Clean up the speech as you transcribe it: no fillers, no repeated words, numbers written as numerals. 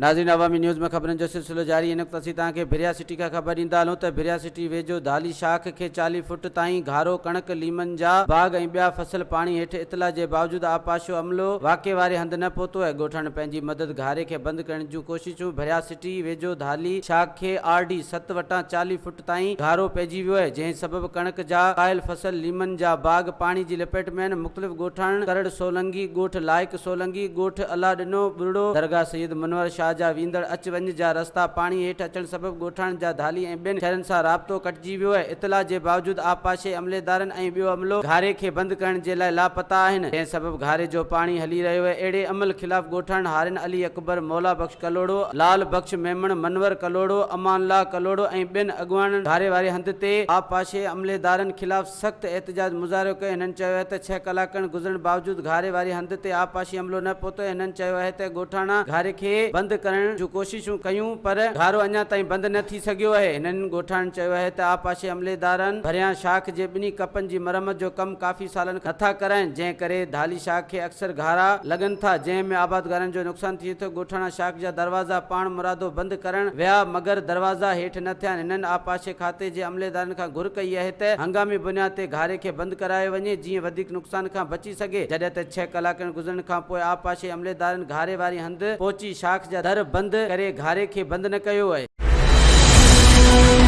ناظرين عوامي نيوز ۾ خبرن جو سلسلو جاري هن وقت اسين توهان کي ڀريا سٽي کان خبر ڏيندا هلون ته ڀريا سٽي ويجهو ڌالي شاخ کي 40 فوٽ تائين گهارو ڪڻڪ ليمن جا باغ ۽ ٻيا فصل پاڻي هيٺ اطلاع جي باوجود آبپاشو عملو واقعي واري هنڌ نه پهتو ۽ ڳوٺاڻن پنهنجي مدد گهاري کي بند ڪرڻ جون ڪوششون ڀريا سٽي ويجهو ڌالي شاخ کي آر ڊي ست وٽان 40 فوٽ تائين گهارو پئجي ويو آهي، جنهن سبب ڪڻڪ جا ڪاهيل فصل، ليمن جا باغ پاڻي جي لپيٽ ۾ آهن، مختلف ڳوٺاڻن ڪرڙ سولنگي، ڳوٺ لائق سولنگي، ڳوٺ الله ڏنو ٻرڙو، درگاهه سيد منور شاهه جا ويندڙ اچ وڃ جا رستا پاڻي هيٺ اچڻ سبب ڳوٺاڻن جا ڌالي ۽ ٻين شهرن سان رابطو ڪٽجي ويو آهي، اطلاع جي باوجود آبپاشي عمليدارن ۽ ٻيو عملو گهاري کي بند ڪرڻ جي لاء لاپتا آهن، جنهن سبب گهاري جو پاڻي هلي رهيو آهي، اهڙي عمل خلاف ڳوٺاڻن هارين علي اڪبر، مولا بخش ڪلهوڙو، لال بخش ميمڻ، منور ڪلهوڙو، امان الله ڪلهوڙو ۽ ٻين اڳواڻن گهاري واري هنڌ تي آبپاشي عمليدارن خلاف سخت احتجاج مظاهرو ڪيو هنن چيو آهي ته ڇهه ڪلاڪن گذرڻ باوجود گهاري واري هنڌ تي آبپاشي عملو نه پهتو هنن چيو آهي ته ڳوٺاڻا گهاري کي بند ڪرڻ جون ڪوششون ڪيون پر گهارو اڃا تائين بند نه ٿي سگهيو آهي هنن ڳوٺاڻن چيو آهي ته آبپاشي عمليدارن ڀريان شاخ جي ٻنهي ڪپن جي مرمت جو ڪم ڪافي سالن کان نٿا ڪرائين جنهن ڪري ڌالي شاخ کي اڪثر گهارا لڳن ٿا جنهن ۾ آبادگارن جو نقصان ٿئي ٿو ڳوٺاڻا شاخ جا دروازا پاڻ مرادو بند ڪرڻ ويا مگر دروازا هيٺ نه ٿيا هنن آبپاشي کاتي جي عمليدارن کان گهر ڪئي آهي ته هنگامي بنياد تي گهاري کي بند ڪرايو وڃي جيئن وڌيڪ نقصان کان بچي سگهي جڏهن ته ڇهه ڪلاڪن گذرڻ کان پوء آبپاشي عمليدارن گهاري واري هنڌ پهچي شاخ جا در بند ڪري گهاري کي بند نه ڪيو آهي.